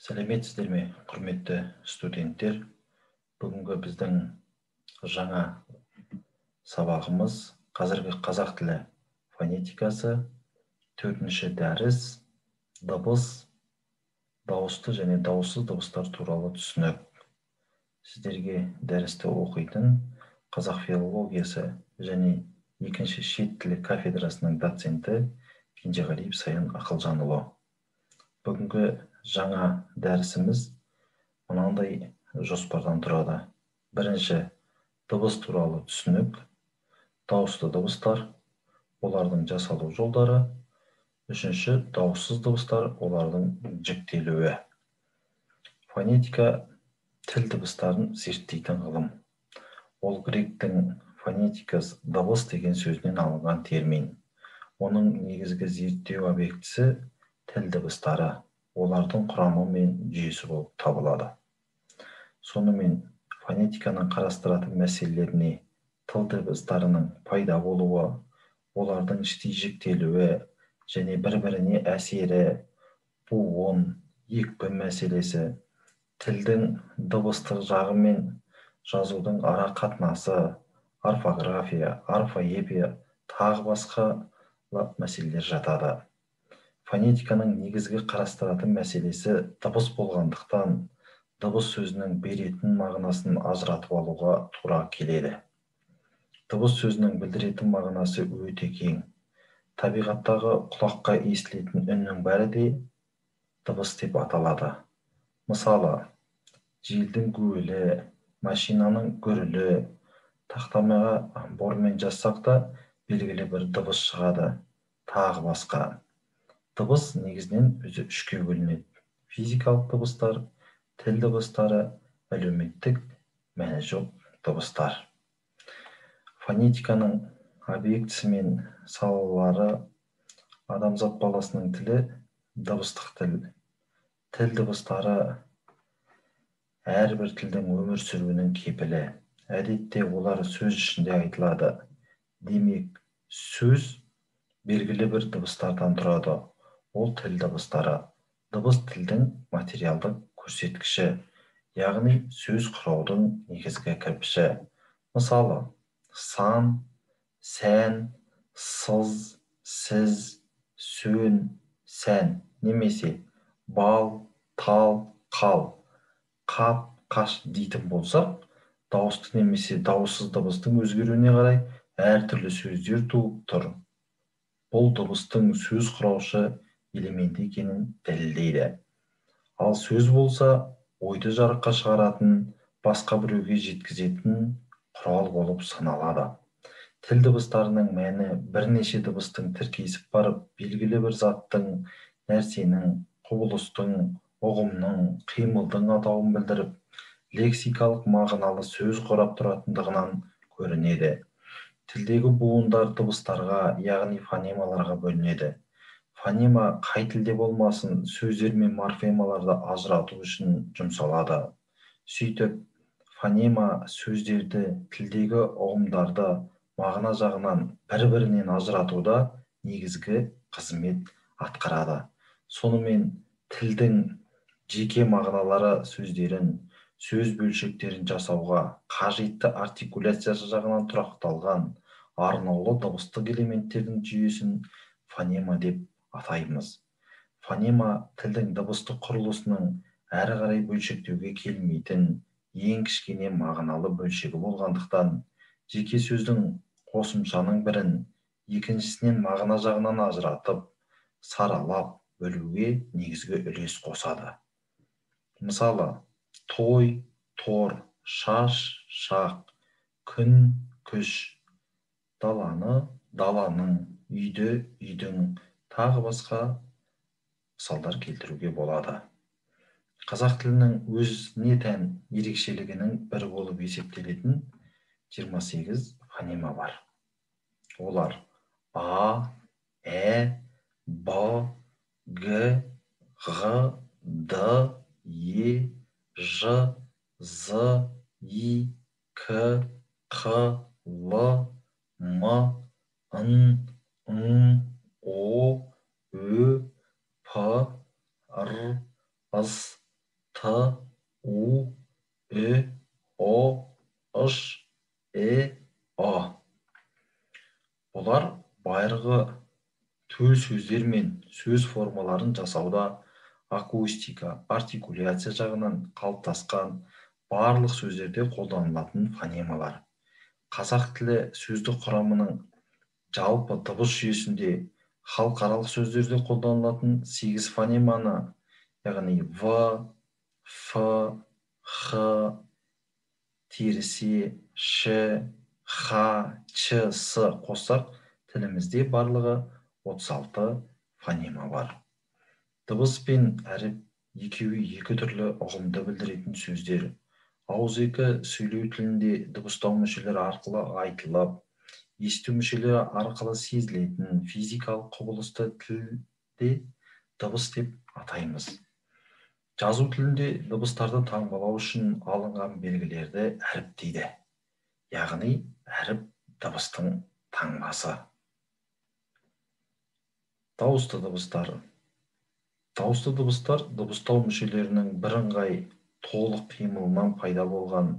Сәлеметсіздер ме, құрметті студенттер! Бүгінгі біздің жаңа сабағымыз қазіргі қазақ тілі фонетикасы, төртінші дәріс, дыбыс, дауысты және дауыссыз дыбыстар туралы түсінік. Сіздерге дәрісті оқитын қазақ филологиясы және екінші шет тілі кафедрасының доценті Кенжеғалиев Саян Ақылжанұлы. Бүгінгі жаңа дәрісіміз мынандай жоспардан тұрады. Бірінші, дыбыс туралы түсінік, дауысты дыбыстар, олардың жасалу жолдары. Үшінші, дауыссыз дыбыстар, олардың жіктелуі. Фонетика тіл дыбыстарын зерттейтін ғылым. Ол гректің фонетикас дыбыс деген сөзінен алынған термин. Оның негізгі зерттеу объектісі тіл дыбыстары, олардың құрамы мен жүйесі болып табылады. Сонымен фонетиканың қарастыратын мәселелеріне тіл дыбыстарының пайда болуы, олардың іштей жіктелуі және бір-біріне әсері, буын, екпін мәселесі, тілдің дыбыстық жағы мен жазудың ара қатынасы, орфография, орфоэпия, тағы басқа мәселелер жатады. Фонетиканың негізгі қарастыратын мәселесі дыбыс болғандықтан, дыбыс сөзінің беретін мағынасын ажыратып алуға тура келеді. Дыбыс сөзінің білдіретін мағынасы өте кең. Табиғаттағы құлаққа естілетін үннің бәрі де дыбыс деп аталады. Мысалы, желдің гуілі, машинаның гүрілі, тақтамаға бормен жазсақ та белгілі бір дыбыс шығады, тағы басқа. Дыбыс негізінен өзі үшке бөлінеді. Физикалық дыбыстар, тіл дыбыстары, әлеуметтік мәні жоқ дыбыстар. Фонетиканың объектісі мен салалары. Адамзат баласының тілі дыбыстық тіл. Тіл дыбыстары әрбір тілдің өмір сүруінің кепілі. Әдетте олар сөз ішінде айтылады. Демек, сөз белгілі бір дыбыстардан тұрады. Ол тіл дыбыстары. Дыбыс тілдің материалдық көрсеткіші, яғни сөз құраудың негізгі кірпіші. Мысалы, сан, сән, сыз, сіз, сөн, сән немесе бал, тал, қал, қап, қаш дейтін болсақ, дауысты немесе дауыссыз дыбыстың өзгеруіне қарай әртүрлі сөздер туып тұр. Бұл дыбыстың сөз құраушы элементі екенін дәлелдейді. Ал сөз болса, ойды жарыққа шығаратын, басқа біреуге жеткізетін құрал болып саналады. Тіл дыбыстарының мәні бірнеше дыбыстың тіркесіп барып, белгілі бір заттың, нәрсенің, құбылыстың, ұғымның, қимылдың атауын білдіріп, лексикалық мағыналы сөз құрап тұратындығынан көрінеді. Тілдегі буындар дыбыстарға, яғни фонемаларға бөлінеді. Фонема қай тілде болмасын сөздер мен морфемаларды ажырату үшін жұмсалады. Сөйтіп, фонема сөздерді, тілдегі ұғымдарды мағына жағынан бір-бірінен ажыратуда негізгі қызмет атқарады. Сонымен тілдің жеке мағыналары сөздерін, сөз бөлшектерін жасауға қажетті артикуляциясы жағынан тұрақталған арнаулы дыбыстық элементтердің жүйесін фонема деп атаймыз. Фонема тілдің дыбыстық құрылысының әрі қарай бөлшектеуге келмейтін ең кішкене мағыналы бөлшегі болғандықтан, жеке сөздің қосымшаның бірін екіншісінен мағына жағынан ажыратып, саралап бөлуге негізгі үлес қосады. Мысалы, той, тор, шаш, шақ, күн, күш, даланы, даланың, үйді, үйдің, тағы басқа мысалдар келтіруге болады. Қазақ тілінің өзіне тән ерекшелігінің бірі болып есептелетін 28 фонема бар. Олар А, Ә, Б, Г, Ғ, Д, Е, Ж, З, И, К, Қ, Л, М, Н, Ң, О, Ө, П, Р, С, Т, У, Ү, О, Ш, Э, А. Бұлар байырғы төл сөздер мен сөз формаларын жасауда акустика, артикуляция жағынан қалыптасқан барлық сөздерде қолданылатын фонемалар. Қазақ тілі сөздік құрамының жалпы дыбыс жүйесінде халықаралық сөздерде қолданылатын 8 фонеманы, яғни В, Ф, Х, терісе, Ш, Х, Ч, С қоссақ, тілімізде барлығы 36 фонема бар. Дыбыс пен әріп екеуі екі түрлі ұғымды білдіретін сөздер. Ауызекі сөйлеу тілінде дыбыстау мүшелері арқылы айтылып, есту мүшелері арқылы сезілетін физикалық құбылысты тілде дыбыс деп атаймыз. Жазу тілінде дыбыстарды таңбалау үшін алынған белгілерді әріп дейді. Яғни әріп дыбыстың таңбасы. Дауысты дыбыстар. Дауысты дыбыстар дыбыстау мүшелерінің бірыңғай толық қимылынан пайда болған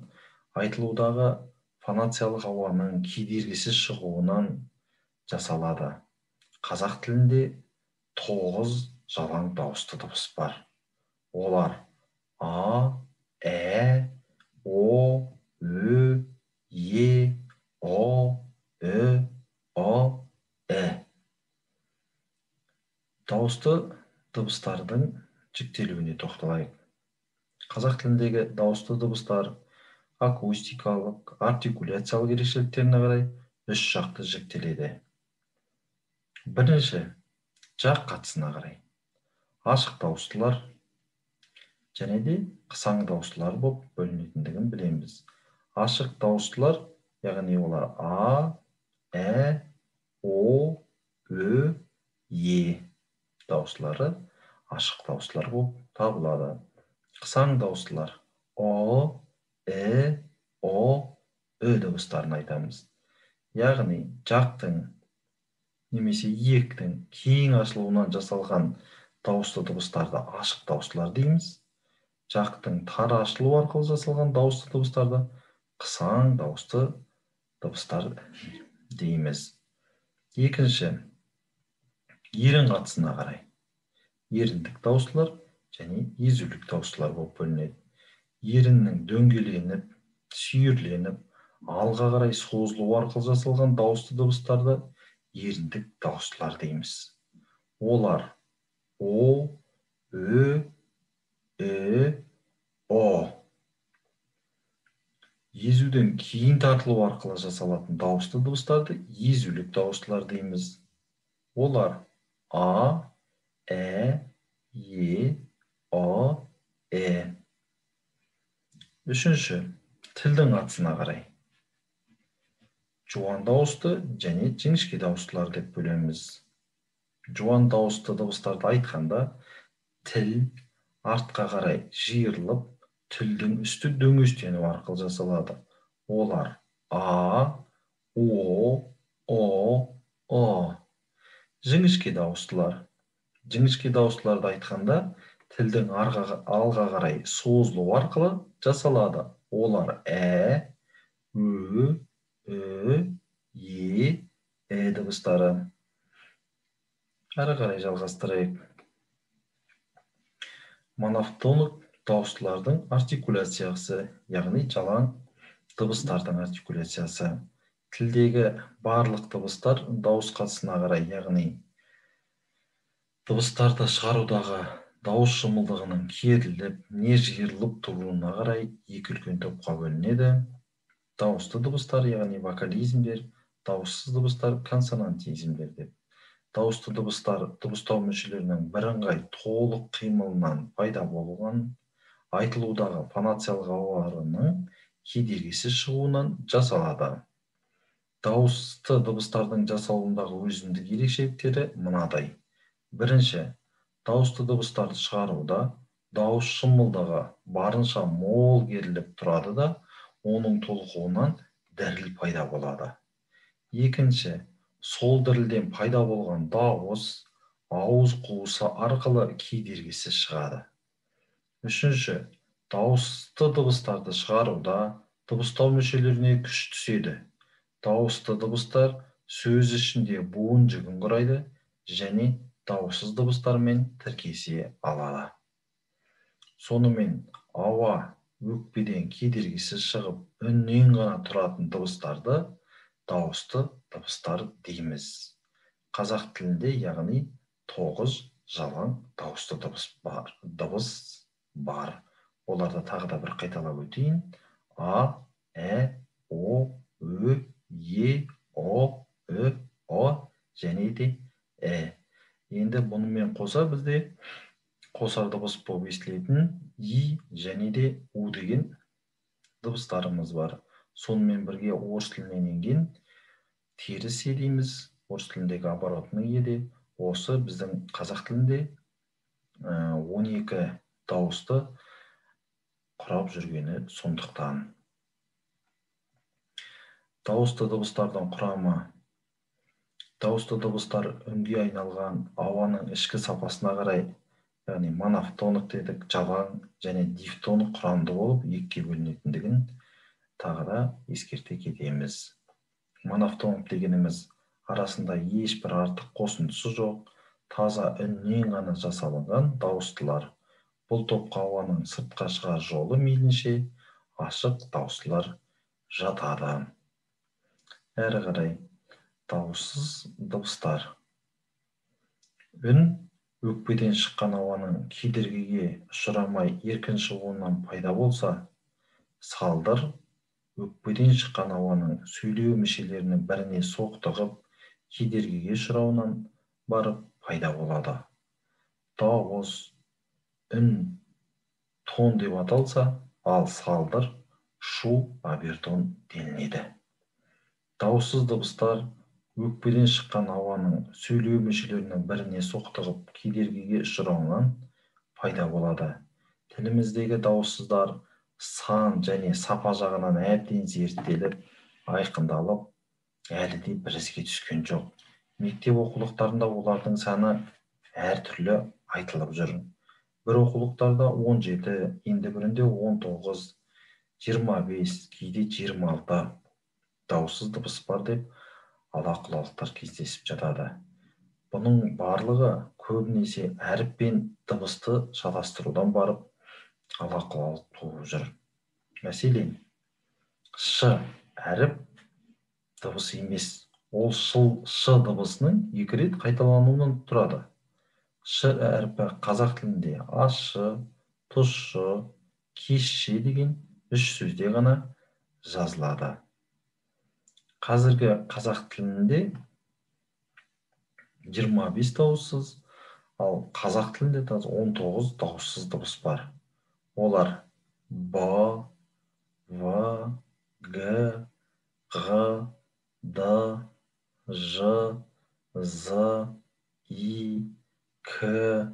айтылудағы фонациялық ауаның кедергісіз шығуынан жасалады. Қазақ тілінде 9 жалаң дауысты дыбыс бар. Олар А, Ә, О, Ө, Е, О, Ү, Ы, І. Дауысты дыбыстардың жіктелуіне тоқталайық. Қазақ тіліндегі дауысты дыбыстар акустикалық, артикуляциялық ерекшеліктеріне қарай үш жақты жіктеледі. Бірінші, жақ қатысына қарай. Ашық дауыстылар және де қысаң дауыстылар болып бөлінетіндігін білеміз. Ашық дауыстылар, яғни олар А, Ә, О, Ө, Е дауыстылары ашық дауыстылар болып табылады. Қысаң дауыстылар О, Э, О, Ү дыбыстарын айтамыз. Яғни жақтың немесе иектің кең ашылуынан жасалған дауысты дыбыстарды ашық дауыстылар дейміз. Жақтың тар ашылуы арқылы жасалған дауысты дыбыстарды қысаң дауысты дыбыстар дейміз. Екінші, ерін қатысына қарай. Еріндік дауыстылар және езулік дауыстылар болып бөлінеді. Еріннің дөңгеленіп, сүйірленіп, алға қарай созылуы арқылы жасалған дауысты дыбыстарды еріндік дауыстылар дейміз. Олар О, Ө, Ү, О. Езуден кейін тартылу арқылы жасалатын дауысты дыбыстарды езулік дауыстылар дейміз. Олар А, Ә, Е, О, Э. Үшінші, тілдің қатысына қарай. Жуан дауысты және жіңішке дауыстылар деп бөлеміз. Жуан дауысты дыбыстарды айтқанда тіл артқа қарай жиырылып, тілдің үсті дөңестену арқылы жасалады. Олар А, О, О, О. Жіңішке дауыстылар. Жіңішке дауыстыларды айтқанда тілдің алға қарай созылу арқылы жасалады. Олар Ә, Ө, Ү, Е, Э дыбыстары. Әрі қарай жалғастырайық. Монофтонық дауыстылардың артикуляциясы, яғни жалаң дыбыстардың артикуляциясы. Тілдегі барлық дыбыстар дауыс қатысына қарай, яғни дыбыстарды шығарудағы дауыс шымылдығының керіліп, не жиырылып тұруына қарай екі үлкен топқа бөлінеді. Дауысты дыбыстар, яғни вокализмдер, дауыссыз дыбыстар, консонантизмдер деп. Дауысты дыбыстар дыбыстау мүшелерінің бірыңғай толық қимылынан пайда болған, айтылудағы фонациялық ауаларының кедергісіз шығуынан жасалады. Дауысты дыбыстардың жасалуындағы өзіндік ерекшеліктері мынадай. Бірінші, дауысты дыбыстарды шығаруда дауыс шымылдығы барынша мол керіліп тұрады да, оның толқуынан діріл пайда болады. Екінші, сол дірілден пайда болған дауыс ауыз қуысы арқылы кедергісіз шығады. Үшінші, дауысты дыбыстарды шығаруда дыбыстау мүшелеріне күш түседі. Дауысты дыбыстар сөз ішінде буын жігін құрайды және дауыссыз дыбыстармен тіркесе алады. Сонымен ауа өкпеден кедергісіз шығып, үннен ғана тұратын дыбыстарды дауысты дыбыстар дейміз. Қазақ тілінде яғни 9 жалаң дауысты дыбыс бар. Оларды тағы да бір қайталап өтейін. А, Ә, О, Ө, Е, О, Ү, О және де Ә. Енді бұнымен қоса бізде қосар дыбыс болып естілетін И және де У деген дыбыстарымыз бар. Сонымен бірге орыс тілінен енген теріс е дейміз, орыс тіліндегі оборотный е де осы біздің қазақ тілінде 12 дауысты құрап жүргені сондықтан. Дауысты дыбыстардың құрамы. Дауысты дыбыстар үнге айналған ауаның ішкі сапасына қарай, яғни монофтондық дедік, жалаң және дифтондық құрамды болып екіге бөлінетіндігін тағы да ескерте кетеміз. Монофтондық дегеніміз арасында ешбір артық қосындысы жоқ, таза үннен ғана жасалынған дауыстылар. Бұл топқа ауаның сыртқа шығар жолы мейлінше ашық дауыстылар жатады. Әрі қарай дауыссыз дыбыстар. Үн өкпеден шыққан ауаның кедергіге ұшырамай еркін шығуынан пайда болса, салдыр өкпеден шыққан ауаның сөйлеу мүшелерінің біріне соқтығып, кедергіге ұшырауынан барып пайда болады. Дауыс үн тон деп аталса, ал салдыр шу обертон делінеді. Дауыссыз дыбыстар өкпеден шыққан ауаның сөйлеу мүшелерінің біріне соқтығып, кедергіге ұшырауынан пайда болады. Тіліміздегі дауыссыздар сан және сапа жағынан әбден зерттеліп, айқындалып, әлі де бір ізге түскен жоқ. Мектеп оқулықтарында олардың саны әртүрлі айтылып жүр. Бір оқулықтарда 17, енді бірінде 19, 25, кейде 26 дауыссыз дыбыс бар деп ала-құлалықтар кездесіп жатады. Бұның барлығы көбінесе әріп пен дыбысты шатастырудан барып ала-құлалық туып жүр. Мәселен, ш әріп дыбыс емес, ол ш дыбысының екі рет қайталануынан тұрады. Ш әрпі қазақ тілінде ащы, тұщы, кешші деген үш сөзде ғана жазылады. Қазіргі қазақ тілінде 25 дауыссыз, ал қазақ тілінде 19 дауыссыз дыбыс бар. Олар Б, В, Г, Ғ, Д, Ж, З, И, К,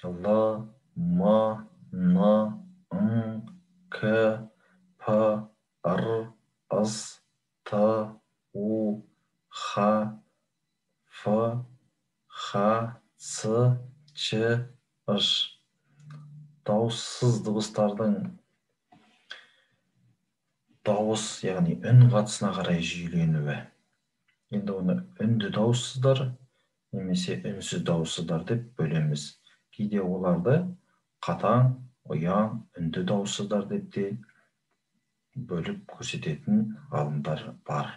Л, М, Н, Ң, К, П, Р, С, Т, У, Х, Ф, Х, Ц, Ч, Ш. Дауыссыз дыбыстардың дауыс, яғни үн қатысына қарай жүйеленуі. Енді оны үнді дауыссыздар немесе үнсіз дауыссыздар деп бөлеміз. Кейде оларды қатаң, ұяң, үнді дауыссыздар деп те бөліп көрсететін ғалымдар бар.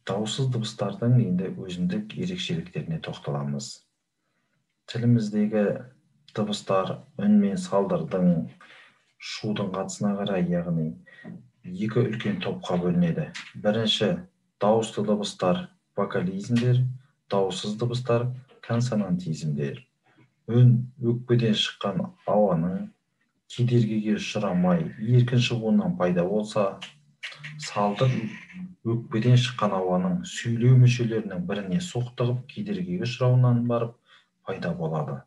Дауыссыз дыбыстардың енді өзіндік ерекшеліктеріне тоқталамыз. Тіліміздегі дыбыстар үн мен салдырдың, шудың қатысына қарай, яғни екі үлкен топқа бөлінеді. Бірінші, дауысты дыбыстар вокализмдер, дауыссыз дыбыстар консонантизмдер. Үн өкпеден шыққан ауаның кедергіге ұшырамай еркін шығуынан пайда болса, салдыр өкпеден шыққан ауаның сөйлеу мүшелерінің біріне соқтығып, кедергіге ұшырауынан барып пайда болады.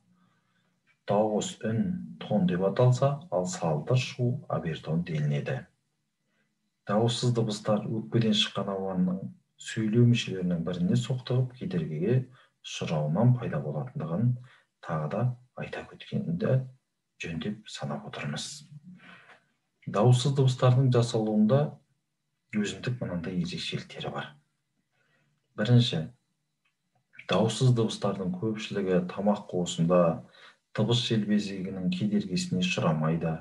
Дауыс үн тон деп аталса, ал салдыр шу обертон делінеді. Дауыссыз дыбыстар өкпеден шыққан ауаның сөйлеу мүшелерінің біріне соқтығып, кедергіге ұшырауынан пайда болатындығын тағы да айта өткенді жөн деп санап отырмыз. Дауыссыз дыбыстардың жасалуында өзіндік мынандай ерекшеліктері бар. Бірінші, дауыссыз дыбыстардың көпшілігі тамақ қуысында дыбыс желбезегінің кедергісіне ұшырамайды.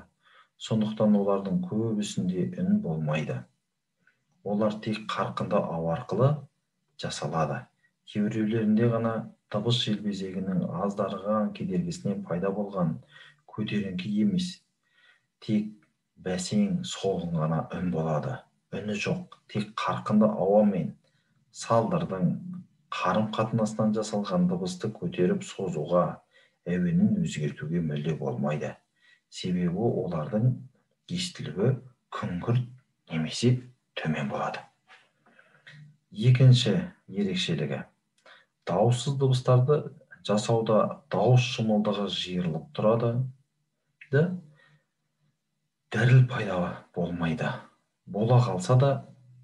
Сондықтан олардың көбісінде үн болмайды. Олар тек қарқынды ауа арқылы жасалады. Кейбіреулерінде ғана дыбыс желбезегінің аздарған кедергісінен пайда болған көтеріңкі емес, тек бәсең солғын ғана үн болады. Үні жоқ, тек қарқынды ауа мен салдырдың қарым-қатынасынан жасалған дыбысты көтеріп созуға, әуенін өзгертуге мүлде болмайды. Себебі олардың естілуі күңгірт немесе төмен болады. Екінші ерекшелігі, дауыссыз дыбыстарды жасауда дауыс шымылдығы жиырылып тұрады да, діріл пайда болмайды. Бола қалса да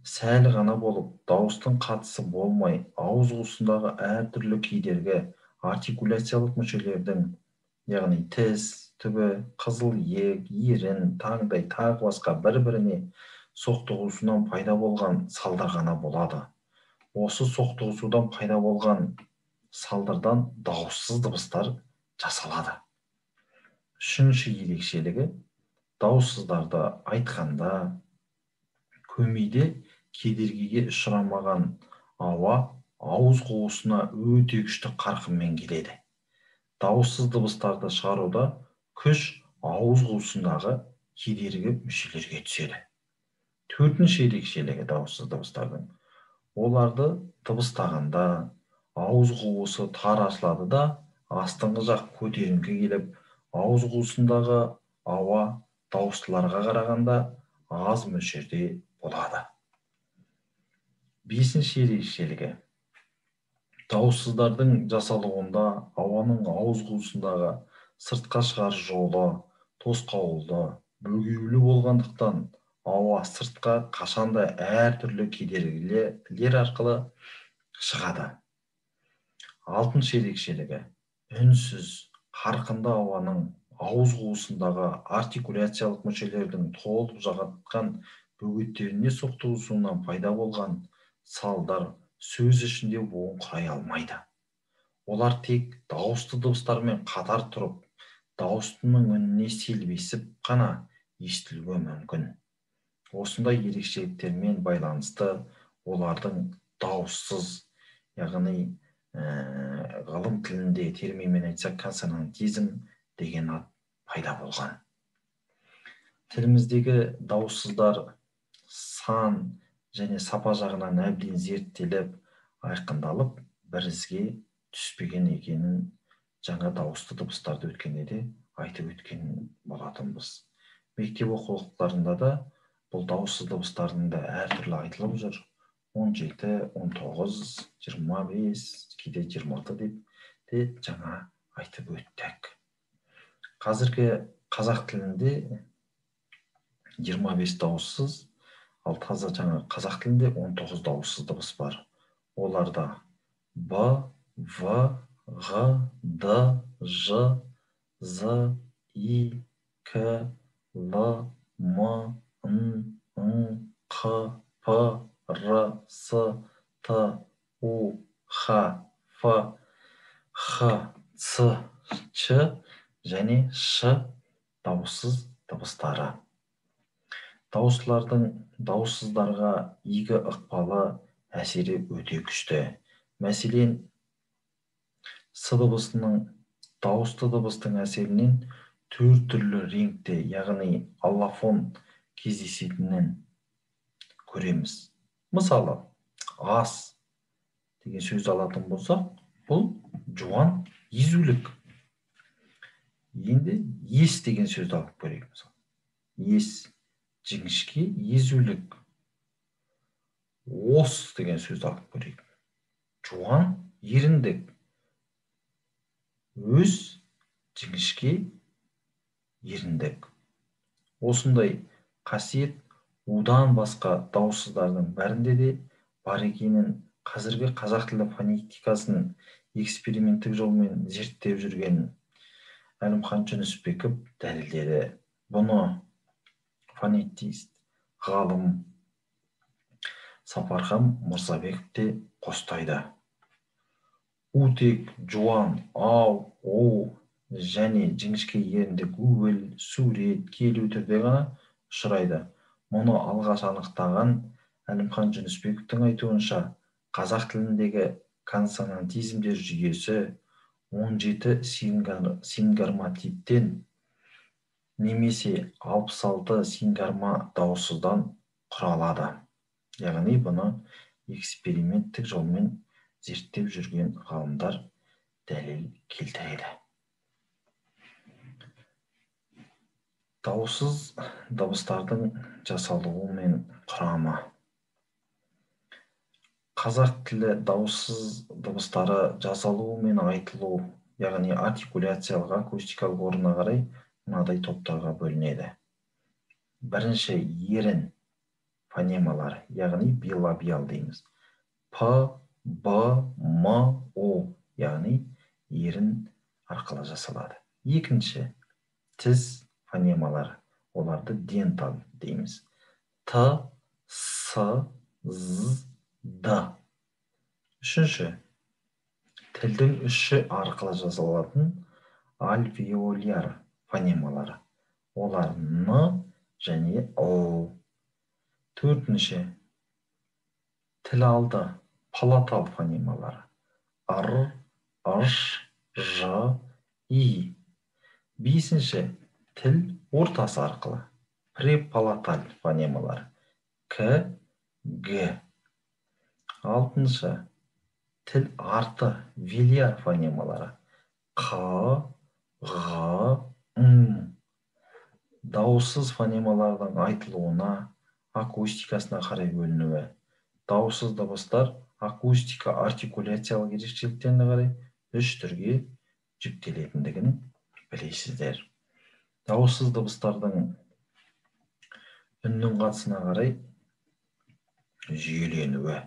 сәл ғана болып, дауыстың қатысы болмай, ауыз қуысындағы әртүрлі кедергі артикуляциялық мүшелердің, яғни тіс түбі, қызыл иек, ерін, таңдай, тағы басқа бір-біріне соқтығысуынан пайда болған салдар ғана болады. Осы соқтығысудан пайда болған салдардан дауыссыз дыбыстар жасалады. Үшінші ерекшелігі, дауыссыздарды айтқанда көмейде кедергіге ұшырамаған ауа ауыз қуысына өте күшті қарқынмен келеді. Дауыссыз дыбыстарды шығаруда күш ауыз қуысындағы кедергі мүшелерге түседі. Төртінші ерекшелігі дауыссыз дыбыстардың, оларды дыбыстағанда ауыз қуысы тар ашылады да, астыңғы жақ көтеріңкі келіп, ауыз қуысындағы ауа дауыстыларға қарағанда аз мөлшерде болады. Бесінші ерекшелігі, дауыссыздардың жасалуында ауаның ауыз қуысындағы сыртқа шығар жолы тосқауылды, бөгеулі болғандықтан ауа сыртқа қашанда әртүрлі кедергілер арқылы шығады. Алтыншы ерекшелігі, үнсіз қарқынды ауаның ауыз қуысындағы артикуляциялық мүшелердің толып жатқан бөгеттеріне соқтығысуынан пайда болған салдар сөз ішінде буын құрай алмайды. Олар тек дауысты дыбыстармен қатар тұрып, дауыстының үніне селбесіп қана естілуі мүмкін. Осындай ерекшеліктермен байланысты олардың дауыссыз, яғни ғылым тілінде терминмен айтсақ консонантизм деген ат пайда болған. Тіліміздегі дауыссыздар сан және сапа жағынан әбден зерттеліп, айқындалып, бір ізге түспеген екенін жаңа дауысты дыбыстарды өткенде де айтып өткен болатынбыз. Мектеп оқулықтарында да бұл дауыссыз дыбыстардың да әртүрлі айтылып жүр. 17, 19, 25, кейде 26 деп те жаңа айтып өттік. Қазіргі қазақ тілінде 25 дауыссыз, ал таза жаңа қазақ тілінде 19 дауыссыз дыбыс бар. Оларда Б, В, Ғ, Д, Ж, З, И, К, Л, М, Н, Ң, Қ, П, Р, С, Т, У, Х, Ф, Х, Ц, Ч және Ш дауыссыз дыбыстары. Дауыстылардың дауыссыздарға игі ықпалы әсері өте күшті. Мәселен, С дыбысының дауысты дыбыстың әсерінен төрт түрлі реңкте, яғни аллофон кездесетінін көреміз. Мысалы, ас деген сөзді алатын болсақ, бұл жуан езулік. Енді ес деген сөзді алып көрейік, мысалы. Ес жіңішке езулік. Ос деген сөзді алып көрейік. Жуан еріндік. Өз жіңішке еріндік. Осындай қасиет удан басқа дауыссыздардың бәрінде де бар екенін қазіргі қазақ тілі фонетикасын эксперименттік жолмен зерттеп жүрген Әлімхан Жүнісбеков дәлелдеді. Бұны фонетист ғалым Сапархан Мырзабеков те қостайды. Утек, жуан, ау, оу және жіңішке еріндік уіл, сурет, келу түрде ғана ұшырайды. Мұны алғаш анықтаған Әлімхан Жүнісбековтің айтуынша, қазақ тіліндегі консонантизмдер жүйесі 17 сингарматиптен немесе 66 сингарма дауыссыздан құралады. Яғни бұны эксперименттік жолмен зерттеп жүрген ғалымдар дәлел келтіреді. Дауыссыз дыбыстардың жасалуы мен құрамы. Қазақ тілі дауыссыз дыбыстары жасалуы мен айтылу, яғни артикуляциялық, акустикалық орнына қарай мынадай топтарға бөлінеді. Бірінші ерін фонемалары, яғни билабиал дейміз. П, Б, М, О, яғни ерін арқылы жасалады. Екінші тіс фонемалары, оларды дентал дейміз. Т, С, З, Д. Үшінші тілдің үші арқылы жасалатын альвеоляр фонемалары, олар Н және Л. Төртінші тіл алды палатал фонемалары, Р, Ш, Ж, И. Бесінші тіл ортасы арқылы препалаталь фонемалары, К, Г. Алтыншы тіл арты веляр фонемалары, Қ, Ғ, Ң. Дауыссыз фонемалардың айтылуына, акустикасына қарай бөлінуі. Дауыссыз дыбыстар акустика артикуляциялық ерекшеліктеріне қарай үш түрге жіктелетіндігін білесіздер. Дауыссыз дыбыстардың үннің қатысына қарай жүйеленуі.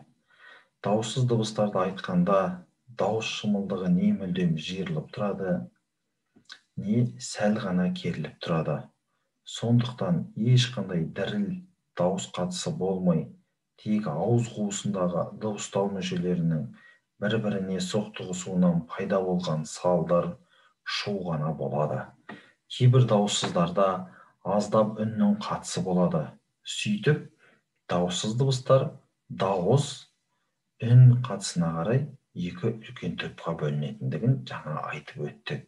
Дауыссыз дыбыстарды айтқанда дауыс шымылдығы не мүлдем жиырылып тұрады, не сәл ғана керіліп тұрады. Сондықтан ешқандай діріл, дауыс қатысы болмай, тек ауыз қуысындағы дыбыстау мүшелерінің бір-біріне соқтығысуынан пайда болған салдар шу ғана болады. Кейбір дауыссыздарда аздап үннің қатысы болады. Сөйтіп, дауыссыз дыбыстар дауыс үн қатысына қарай екі үлкен топқа бөлінетіндігін жаңа айтып өттік.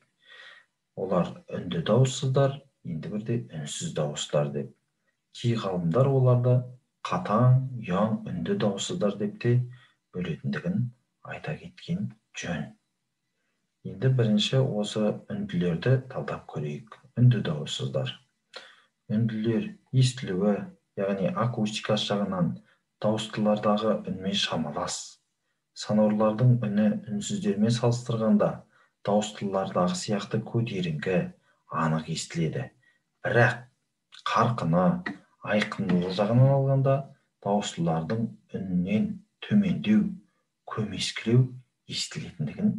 Олар үнді дауыссыздар, енді бірде үнсіз дауыстар деп. Кей ғалымдар оларды қатаң, ұяң, үнді дауыссыздар деп те бөлетіндігін айта кеткен жөн. Енді бірінші осы үнділерді талдап көрейік. Үнді дауыссыздар. Үнділер естілуі, яғни акустикасы жағынан дауыстылардағы үнмен шамалас. Сонорлардың үні үнсіздермен салыстырғанда дауыстылардағы сияқты көтеріңкі, анық естіледі. Бірақ қарқыны, айқындылығы жағынан алғанда дауыстылардың үнінен төмендеу, көмескілеу естілетіндігін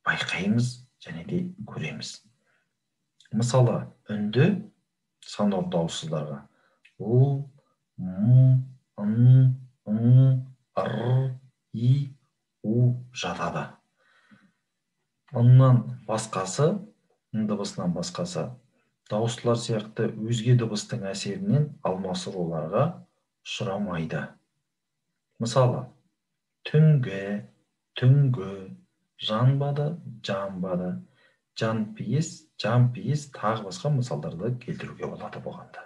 байқаймыз және де көреміз. Мысалы, үнді сонор дауыссыздарға л, м, н, ң, р, и, у жатады. Ыннан басқасы, н дыбысынан басқасы, дауыстылар сияқты өзге дыбыстың әсерінен алмастыруларға ұшырамайды. Мысалы, түнгі, түнгі, жанбады, жанбады, жанпейіс, жанпейіс, тағы басқа мысалдарды келтіруге болады бұғанда.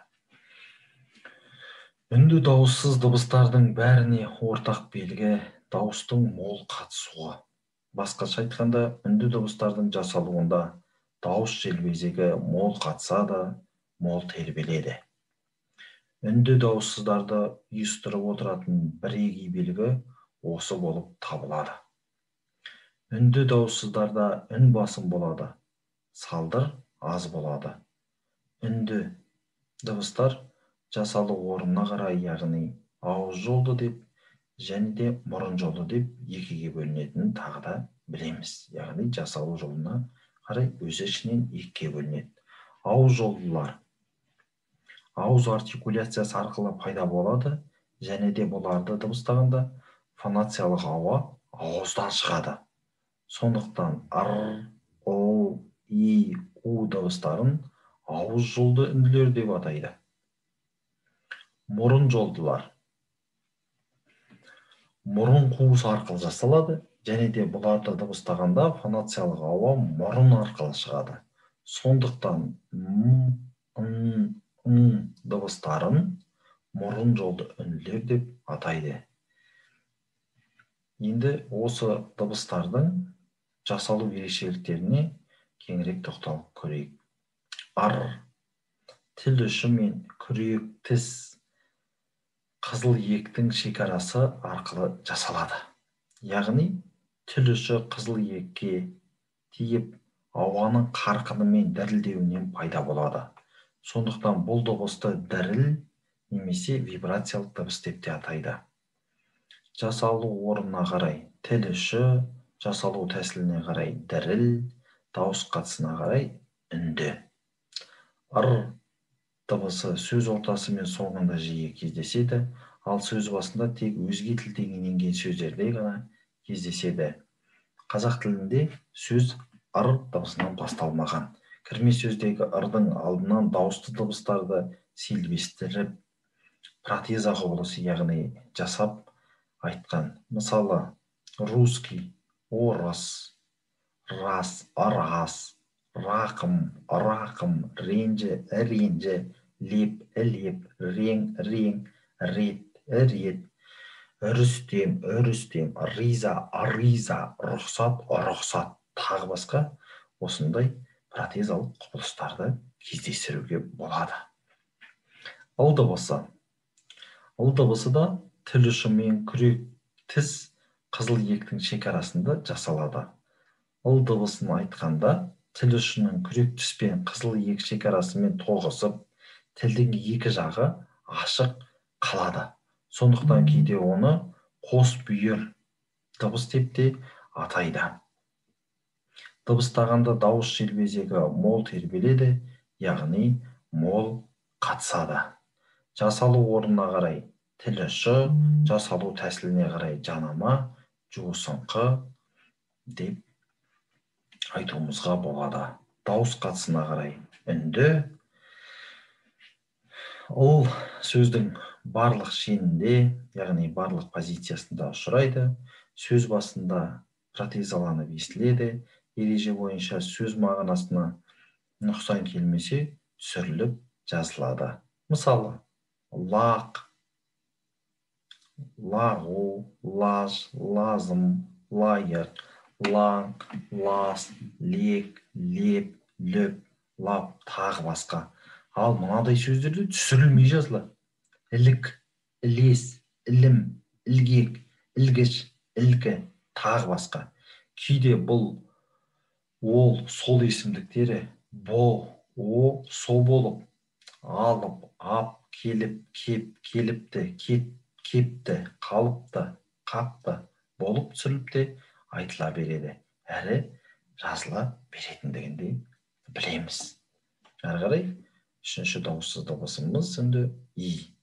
Үнді дауыссыз дыбыстардың бәріне ортақ белгі дауыстың мол қатысуы. Басқаша айтқанда, үнді дыбыстардың жасалуында дауыс желбезегі мол қатысады, мол тербеледі. Үнді дауыссыздарды ұйыстырып отыратын бірегей белгі осы болып табылады. Үнді дауыссыздарда үн басым болады, салдыр аз болады. Үнді дыбыстар жасалу орнына қарай, яғни ауыз жолды деп және де мұрын жолы деп екіге бөлінетінін тағы да білеміз. Яғни жасалу жолына қарай өз ішінен екіге бөлінеді. Ауыз жолдылар ауыз артикуляциясы арқылы пайда болады және де бұларды дыбыстағанда фонациялық ауа ауыздан шығады. Сондықтан р, л, и, у дыбыстарын ауыз жолды үнділер деп атайды. Мұрын жолдылар мұрын қуысы арқылы жасалады және де бұларды дыбыстағанда фонациялық ауа мұрын арқылы шығады. Сондықтан м, ң, ң дыбыстарын мұрын жолды үнділер деп атайды. Енді осы дыбыстардың жасалу ерекшеліктеріне кеңірек тоқталып көрейік. Ар тіл ұшы мен күрек тіс қызыл иектің шекарасы арқылы жасалады. Яғни тіл ұшы қызыл иекке тиіп, ауаның қарқынымен дірілдеуінен пайда болады. Сондықтан бұл дыбысты діріл немесе вибрациялық дыбыс деп те атайды. Жасалу орнына қарай тіл ұшы, жасалу тәсіліне қарай діріл, дауыс қатысына қарай үнді. Р дыбысы сөз ортасы мен соңында жиі кездеседі, ал сөз басында тек өзге тілден енген сөздерде ғана кездеседі. Қазақ тілінде сөз р дыбысынан басталмаған. Кірме сөздегі ырдың алдынан дауысты дыбыстарды селбестіріп, протеза құбылысы, яғни жасап айтқан. Мысалы, русский, орыс, рас, ырас, рақым, ырақым, ренжі, іренжі, леп, ілеп, рең, рең, рет, ірет, үрістем, үрістем, риза, ыриза, рұқсат, ұрықсат, тағы басқа осындай протезалық құбылыстарды кездестіруге болады. Ыл дыбысы. Ыл дыбысы да тіл ұшы мен күрек тіс қызыл иектің шекарасында жасалады. Ыл дыбысын айтқанда тіл ұшының күрек тіс пен қызыл иек шекарасымен тоғысып, тілдің екі жағы ашық қалады. Сондықтан кейде оны қос бүйір дыбыс деп те атайды. Дыбыстағанда дауыс желбезегі мол тербеледі, яғни мол қатысады. Жасалу орнына қарай тіл ұшы, жасалу тәсіліне қарай жанама, жуысыңқы деп айтуымызға болады. Дауыс қатысына қарай үнді. Ол сөздің барлық шенінде, яғни барлық позициясында ұшырайды. Сөз басында протезаланып естіледі. Ереже бойынша сөз мағынасына нұқсан келмесе түсіріліп жазылады. Мысалы, лақ, лағу, лаж, лазым, лайық, лаң, лас, лек, леп, лөп, лап, тағы басқа. Ал мынадай сөздерде түсірілмей жазылады. Ілік, ілес, ілім, ілгек, ілгіш, ілкі, тағы басқа. Кейде бұл ол, сол есімдіктері бо, о, со болып, алып, ап, келіп, кеп, келіпті, кет, кепті, қалыпты, қапты болып түсіріліп те айтыла береді. Әрі жазыла беретіндігін де білеміз. Әрі қарай үшінші дауыссыз дыбысымыз үнді и.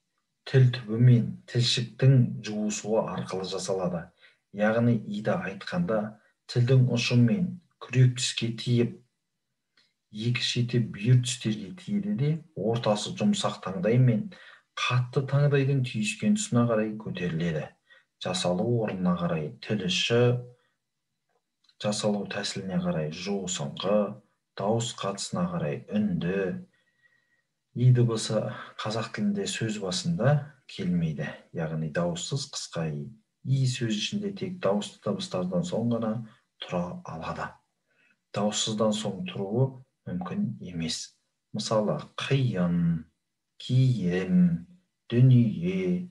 Тіл түбі мен тілшіктің жуысуы арқылы жасалады. Яғни иді айтқанда тілдің ұшы мен күрек тіске тиіп, екі шеті бүйір тістерге тиеді де, ортасы жұмсақ таңдай мен қатты таңдайдың түйіскен тұсына қарай көтеріледі. Жасалу орнына қарай тіл ұшы, жасалу тәсіліне қарай жуысыңқы, дауыс қатысына қарай үнді. И дыбысы қазақ тілінде сөз басында келмейді, яғни дауыссыз қысқа и. И сөз ішінде тек дауысты дыбыстардан соң ғана тұра алады. Дауыссыздан соң тұруы мүмкін емес. Мысалы, қиын, киім, дүние,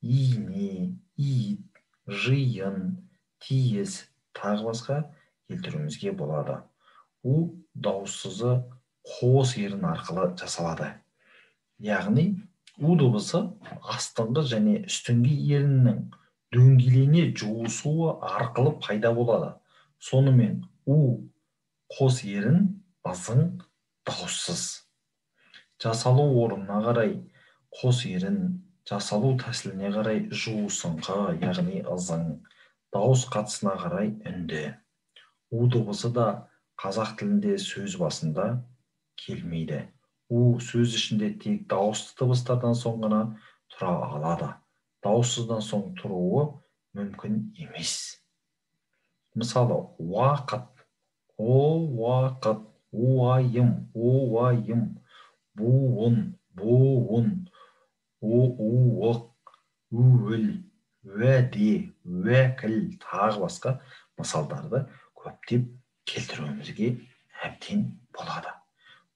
ине, ит, жиын, тиіс, тағы басқа келтіруімізге болады. У дауыссызы қос ерін арқылы жасалады. Яғни у дыбысы астыңғы және үстіңгі еріннің дөңгелене жуысуы арқылы пайда болады. Сонымен у Қос ерін ызың дауыссыз. Жасалу орнына қарай қос ерін, жасалу тәсіліне қарай жуысыңқы, яғни ызың, дауыс қатысына қарай үнді. У дыбысы да қазақ тілінде сөз басында келмейді. У сөз ішінде тек дауысты дыбыстардан соң ғана тұра алады. Дауыссыздан соң тұруы мүмкін емес. Мысалы, уақыт, о уақыт, уайым, уайым, буын, буын, уық, уіл, уәде, уәкіл, тағы басқа мысалдарды көптеп келтіруімізге әбден болады.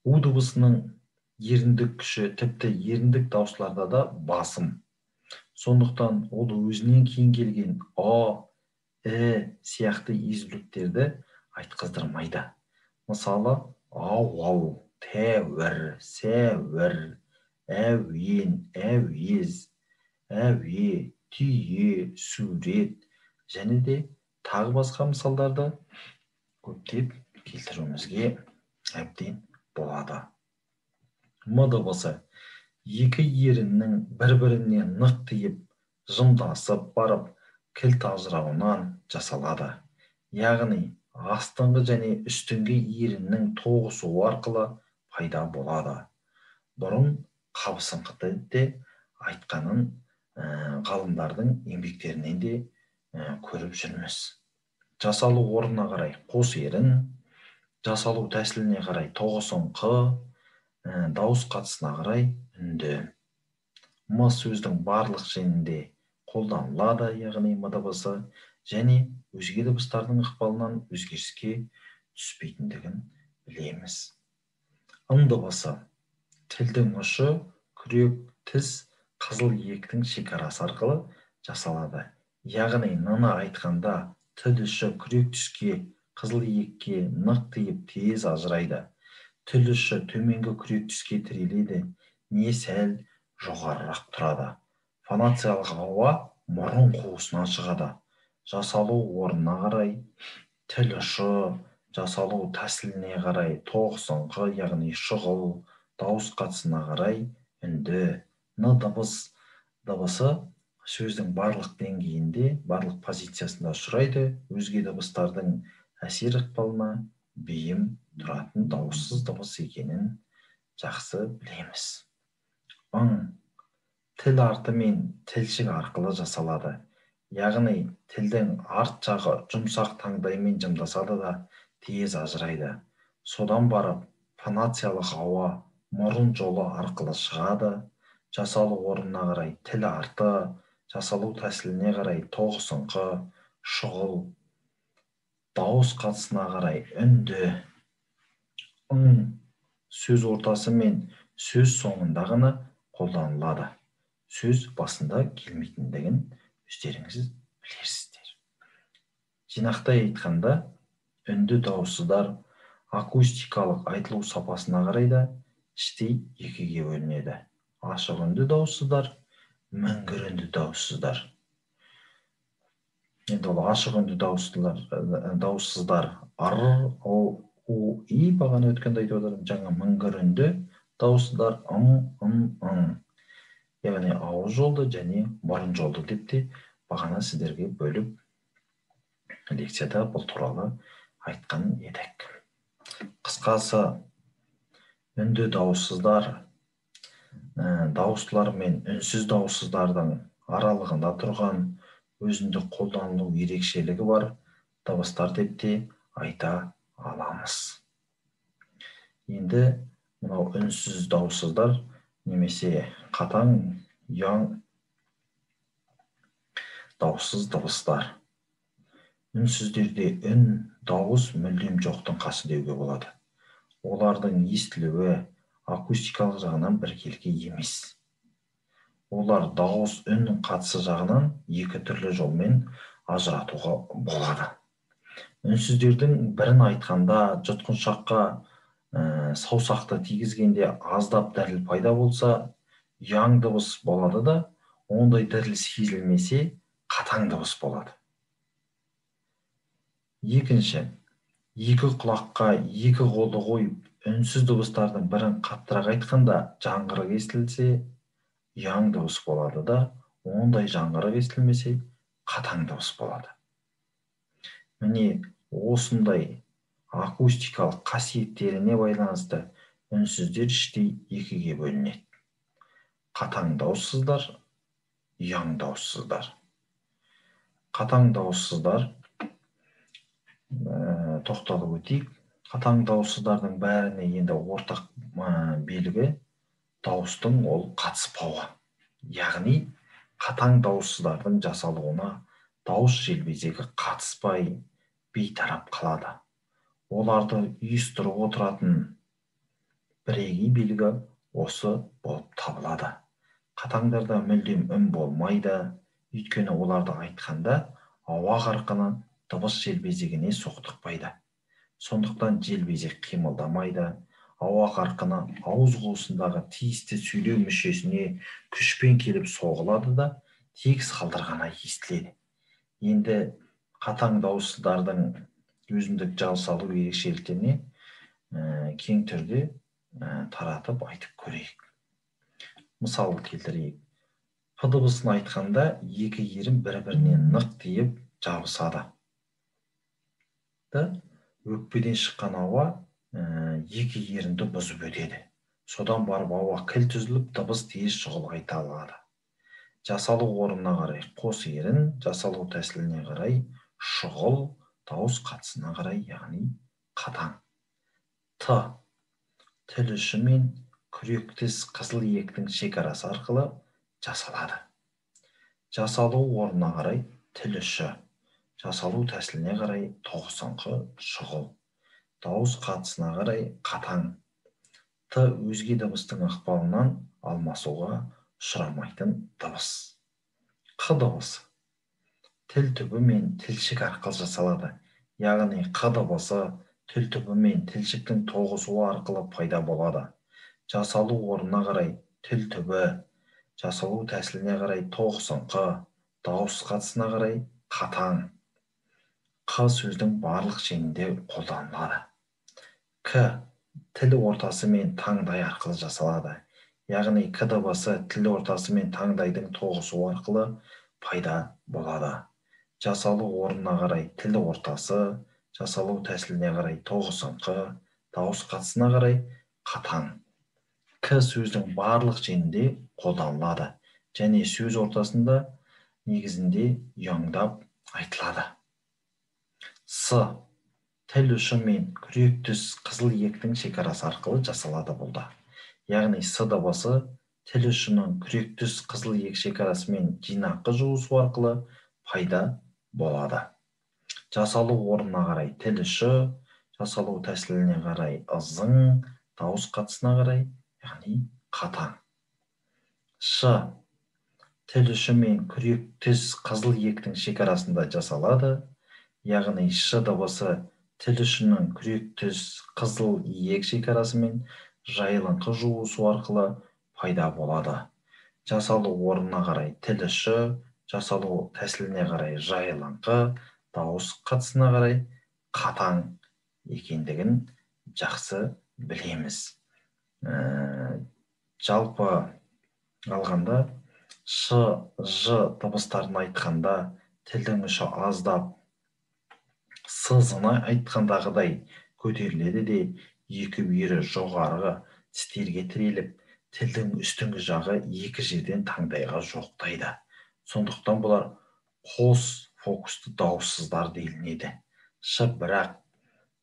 У дыбысының еріндік күші тіпті еріндік дауыстыларда да басым. Сондықтан ол өзінен кейін келген а, і сияқты езуліктерді айтқыздырмайды. Мысалы, ауал, тәуір, сәуір, әуен, әуез, әуе, түйе, сурет және де тағы басқа мысалдарды көптеп келтіруімізге әбден болады. М дыбысы екі еріннің бір-біріне нық тиіп, жымдасып барып, кілт ажырауынан жасалады. Яғни астыңғы және үстіңгі еріннің тоғысуы арқылы пайда болады. Бұрын қабысыңқы де айтқанын ғалымдардың еңбектерінен де көріп жүрміз. Жасалу орнына қарай қос ерін, жасалу тәсіліне қарай тоғысыңқы, дауыс қатысына қарай үнді. М сөздің барлық женінде қолданылады, яғни м дыбысы, және өзге дыбыстардың ықпалынан өзгеріске түспейтіндігін білеміз. Ң дыбысы тілдің ұшы күрек тіс қызыл иектің шекарасы арқылы жасалады. Яғни н-ны айтқанда тіл ұшы күрек тіске, қызыл иекке нық тиіп тез ажырайды. Тіл ұшы төменгі күрек тіске тіреледі, не сәл жоғарырақ тұрады. Фонациялық ауа мұрын қуысынан шығады. Жасалу орнына қарай тіл ұшы, жасалу тәсіліне қарай тоғысыңқы, яғни шұғыл, дауыс қатысына қарай үнді. Н дыбысы сөздің барлық деңгейінде, барлық позициясында ұшырайды, өзге дыбыстардың әсер ықпалына бейім тұратын дауыссыз дыбыс екенін жақсы білеміз. Ң тіл арты мен тілшік арқылы жасалады. Яғни тілдің арт жағы жұмсақ таңдаймен жымдасады да тез ажырайды. Содан барып фонациялық ауа мұрын жолы арқылы шығады. Жасалу орнына қарай тіл арты, жасалу тәсіліне қарай тоғысыңқы, шұғыл, дауыс қатысына қарай үнді. Ң сөз ортасы мен сөз соңында ғана қолданылады. Сөз басында келмейтіндігін өздеріңіз білесіздер. Жинақтай айтқанда, үнді дауыссыздар акустикалық айтылу сапасына қарай да іштей екіге бөлінеді. Ашық үнді дауыссыздар, мүңгір үнді дауыссыздар. Енді ол ашық үнді дауыссыздар р, о, у, и бағана өткенде айтып отырмын. Жаңа мүңгір үнді дауыссыздар ым, ын, ың. Яғни ауыз жолды және мұрын жолды деп те бағана сіздерге бөліп лекцияда бұл туралы айтқан едік. Қысқасы, үнді дауыссыздар дауыстылар мен үнсіз дауыссыздардың аралығында тұрған өзіндік қолданылу ерекшелігі бар дыбыстар деп те айта аламыз. Енді мынау үнсіз дауыссыздар немесе қатаң ұяң дауыссыз дыбыстар. Үнсіздерде үн, дауыс мүлдем жоқтың қасы деуге болады. Олардың естілуі акустикалық жағынан біркелкі емес. Олар дауыс үн қатысы жағынан екі түрлі жолмен ажыратуға болады. Үнсіздердің бірін айтқанда жұтқыншаққа саусақты тигізгенде аздап діріл пайда болса, ұяң дыбыс болады да, ондай діріл сезілмесе, қатаң дыбыс болады. Екінші, Екі құлаққа екі қолды қойып, үнсіз дыбыстардың бірін қаттырақ айтқанда жаңғырық естілсе, ұяң дыбыс болады да, ондай жаңғырық естілмесе, қатаң дыбыс болады. Міне, осындай акустикалық қасиеттеріне байланысты үнсіздер іштей екіге бөлінеді. Қатаң дауыссыздар, ұяң дауыссыздар. Қатаң дауыссыздар, тоқталып өтейік. Қатаң дауыссыздардың бәріне енді ортақ белгі дауыстың ол қатыспауы. Яғни қатаң дауыссыздардың жасалуына дауыс желбезегі қатыспай бейтарап қалады. Оларды ұйыстырып отыратын бірегей белгі осы болып табылады. Қатаңдарда мүлдем үн болмайды, өйткені оларды айтқанда ауа қарқыны дыбыс желбезегіне соқтықпайды. Сондықтан желбезек қимылдамайды, ауа қарқыны ауыз қуысындағы тиісті сөйлеу мүшесіне күшпен келіп соғылады да, тегіс қалдырғана естіледі. Енді қатаң дауыссыздардың өзіндік жасалу ерекшеліктеріне кең түрде таратып айтып көрейік. Мысал келтірейік. П дыбысын айтқанда екі ерін бір-біріне нық тиіп жабысады. Өкпеден шыққан ауа екі ерінді бұзып өтеді. Содан барып ауа кілт үзіліп, дыбыс тез шұғыл айтылады. Жасалу орнына қарай қос ерін, жасалу тәсіліне қарай шұғыл, дауыс қатысына қарай, яғни қатаң. Т. Тіл ұшы мен күрек тіс қызыл иектің шекарасы арқылы жасалады. Жасалу орнына қарай тіл ұшы, жасалу тәсіліне қарай тоғысыңқы шұғыл, дауыс қатысына қарай қатаң. Т өзге дыбыстың ықпалынан алмасуға ұшырамайтын дыбыс. Қ дыбысы тіл түбі мен тілшік арқылы жасалады. Яғни қ дыбысы тіл түбі мен тілшіктің тоғысуы арқылы пайда болады. Жасалу орнына қарай тіл түбі, жасалу тәсіліне қарай тоғысыңқы, дауыс қатысына қарай қатаң. Қ сөздің барлық шенінде қолданылады. К тіл ортасы мен таңдай арқылы жасалады. Яғни к дыбысы тіл ортасы мен таңдайдың тоғысуы арқылы пайда болады. Жасалу орнына қарай тіл ортасы, жасалу тәсіліне қарай тоғысыңқы, дауыс қатысына қарай қатаң. К сөздің барлық шенінде қолданылады және сөз ортасында негізінде ұяңдап айтылады. С тіл ұшы мен күрек түс қызыл иектің шекарасы арқылы жасалады бұл да. Яғни с дыбысы тіл ұшының күрек түс қызыл иек шекарасымен жинақы жуысу арқылы пайда болады. Жасалу орнына қарай тіл ұшы, жасалу тәсіліне қарай ызың, дауыс қатысына қарай, яғни қатаң. Ш тіл ұшы мен күрек түс қызыл иектің шекарасында жасалады. Яғни ш дыбысы тіл ұшының күрек түс қызыл иек шекарасымен жайылыңқы жуысу арқылы пайда болады. Жасалу орнына қарай тіл ұшы, жасалу тәсіліне қарай жайылыңқы, дауыс қатысына қарай қатаң екендігін жақсы білеміз. Жалпы алғанда ш, ж дыбыстарын айтқанда тілдің ұшы аздап с, з-ны айтқандағыдай көтеріледі де, екі бүйірі жоғарғы тістерге тіреліп, тілдің үстіңгі жағы екі жерден таңдайға жоқтайды. Сондықтан бұлар қос фокусты дауыссыздар делінеді. Ш бірақ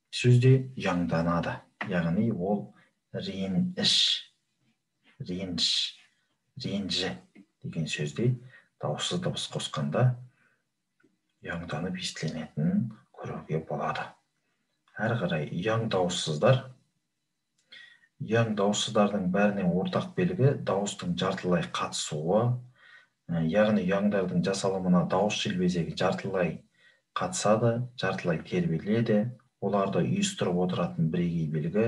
сөзде ұяңданады. Яғни ол реніш, реніш, ренжі деген сөзде дауыссыз дыбыс қосқанда ұяңданып естілінетінін көруге болады. Әрі қарай ұяң дауыссыздар. Ұяң дауыссыздардың бәріне ортақ белгі дауыстың жартылай қатысуы, яғни ұяңдардың жасалымына дауыс желбезегі жартылай қатысады, жартылай тербеледі. Оларды ұйыстырып отыратын бірегей белгі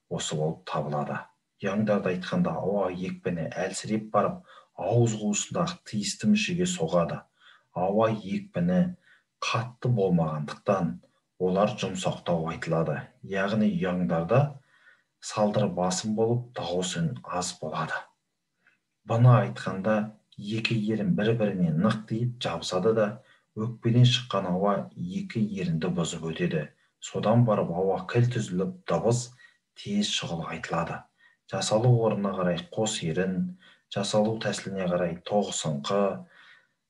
осы болып табылады. Ұяңдарды айтқанда ауа екпіні әлсіреп барып, ауыз қуысындағы тиісті мүшеге соғады. Ауа екпіні қатты болмағандықтан Олар жұмсақтау айтылады. Яғни ұяңдарда салдыр басым болып, дауыс үн аз болады. Бұны айтқанда екі ерін бір-біріне нық тиіп жабысады да, өкпеден шыққан ауа екі ерінді бұзып өтеді. Содан барып ауа кілт үзіліп, дыбыс тез шұғыл айтылады. Жасалу орнына қарай қос ерін, жасалу тәсіліне қарай тоғысыңқы,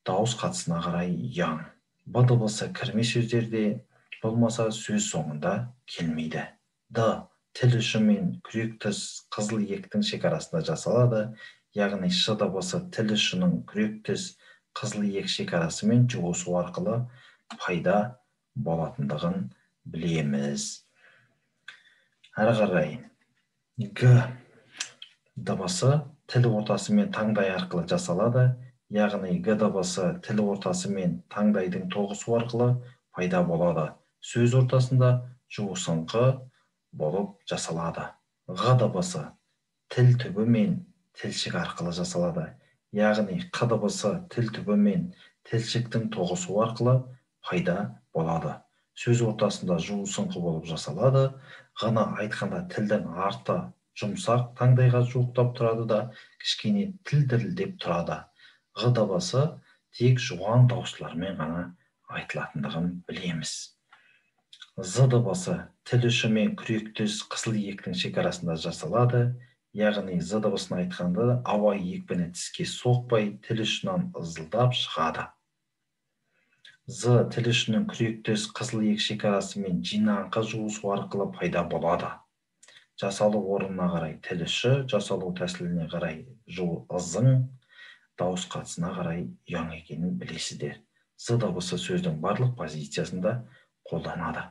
дауыс қатысына қарай ұяң. Б дыбысы кірме сөздерде болмаса сөз соңында келмейді. Д тіл ұшы мен күрек тіс қызыл иектің шекарасында жасалады. Яғни ш дыбысы тіл ұшының күрек тіс қызыл иек шекарасымен жуысу арқылы пайда болатындығын білеміз. Әрі қарай Г дыбысы тіл ортасы мен таңдай арқылы жасалады. Яғни Г дыбысы тіл ортасы мен таңдайдың тоғысу арқылы пайда болады. Сөз ортасында жуысыңқы болып жасалады. Ғ дыбысы тіл түбі мен тілшік арқылы жасалады. Яғни Қ дыбысы тіл түбі мен тілшіктің тоғысуы арқылы пайда болады. Сөз ортасында жуысыңқы болып жасалады. Ғ-ны айтқанда тілдің арты жұмсақ таңдайға жуықтап тұрады да, кішкене тіл дірілдеп тұрады. Ғ дыбысы тек жуан дауыстылармен ғана айтылатындығын білеміз. З дыбысы тіл ұшы мен күрек тіс қызыл иектің шекарасында жасалады. Яғни з дыбысын айтқанда ауа екпіні тіске соқпай тіл ұшынан ызылдап шығады. З тіл ұшының күрек тіс қызыл иек шекарасымен жинаңқы жуысу арқылы пайда болады. Жасалу орнына қарай тіл ұшы, жасалу тәсіліне қарай ызың, дауыс қатысына қарай ұяң екенін білесіздер. З дыбысы сөздің барлық позициясында қолданады.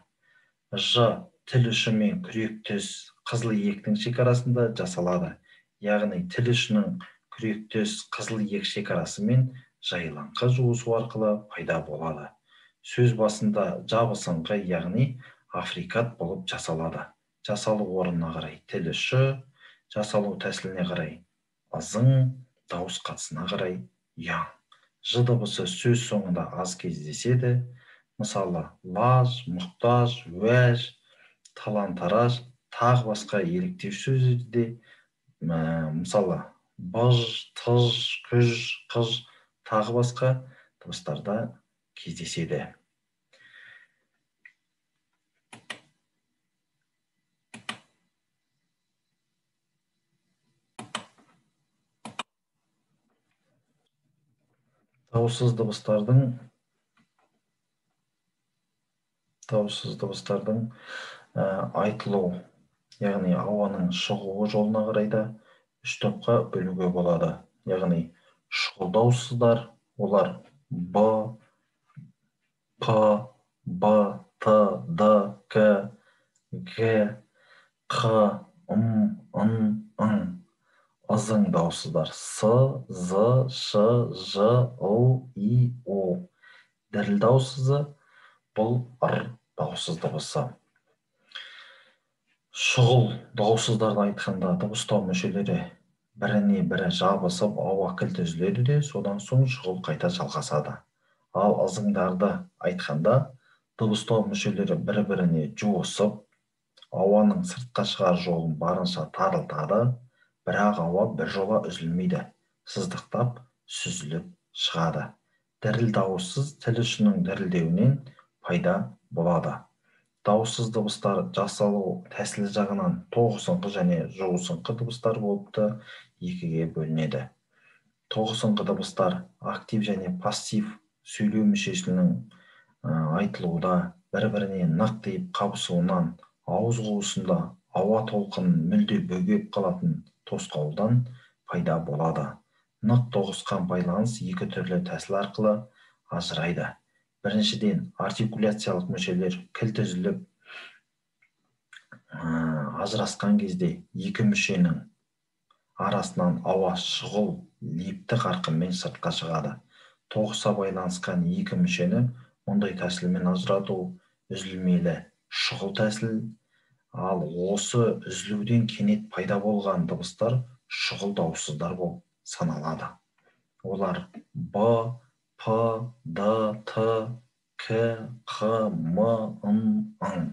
Ж тіл ұшы мен күрек тіс қызыл иектің шекарасында жасалады. Яғни тіл ұшының күрек тіс қызыл иек шекарасымен жайылаңқы жуысу арқылы пайда болады. Сөз басында жабысыңқы, яғни африкат болып жасалады. Жасалу орнына қарай тіл ұшы, жасалу тәсіліне қарай ызың, дауыс қатысына қарай ұяң. Ж дыбысы сөз соңында аз кездеседі. Мысалы, лаж, мұқтаж, уәж, талан-тараж, тағы басқа еліктеу сөздерде, мысалы, быж, тыж, күж, қыж, тағы басқа дыбыстарда кездеседі. Дауыссыз дыбыстардың айтылу, яғни ауаның шығуы жолына қарай да үш топқа бөлуге болады. Яғни шұғыл дауыссыздар, олар Б, П, Б, Т, Д, К, Г, Қ, М, Н, Ң. Ызың дауыссыздар С, З, Ш, Ж, Л, И, О. Діріл дауыссызы бұл Р дауыссыз дыбысы. Шұғыл дауыссыздарды айтқанда дыбыстау мүшелері біріне бірі жабысып, ауа кілт үзіледі де, содан соң шұғыл қайта жалғасады. Ал ызыңдарды айтқанда дыбыстау мүшелері бір-біріне жуысып, ауаның сыртқа шығар жолын барынша тарылтады, бірақ ауа бір жола үзілмейді, сыздықтап сүзіліп шығады. Діріл дауыссыз тіл ұшының дірілдеуінен пайда болады. Дауыссыз дыбыстар жасалу тәсілі жағынан тоғысыңқы және жуысыңқы дыбыстар болып та екіге бөлінеді. Тоғысыңқы дыбыстар актив және пассив сөйлеу мүшесінің айтылуда бір-біріне нық тиіп қабысуынан, ауыз қуысында ауа толқынын мүлде бөгеп қалатын тосқауылдан пайда болады. Нық тоғысқан байланыс екі түрлі тәсіл арқылы ажырайды. Біріншіден, артикуляциялық мүшелер кілт үзіліп ажырасқан кезде екі мүшенің арасынан ауа шұғыл лепті қарқынмен сыртқа шығады. Тоғыса байланысқан екі мүшені мұндай тәсілмен ажырату үзілмелі шұғыл тәсіл, ал осы үзілуден кенет пайда болған дыбыстар шұғыл дауыссыздар болып саналады. Олар Б, П, Д, Т, К, К, Қ, М, Н, Ң.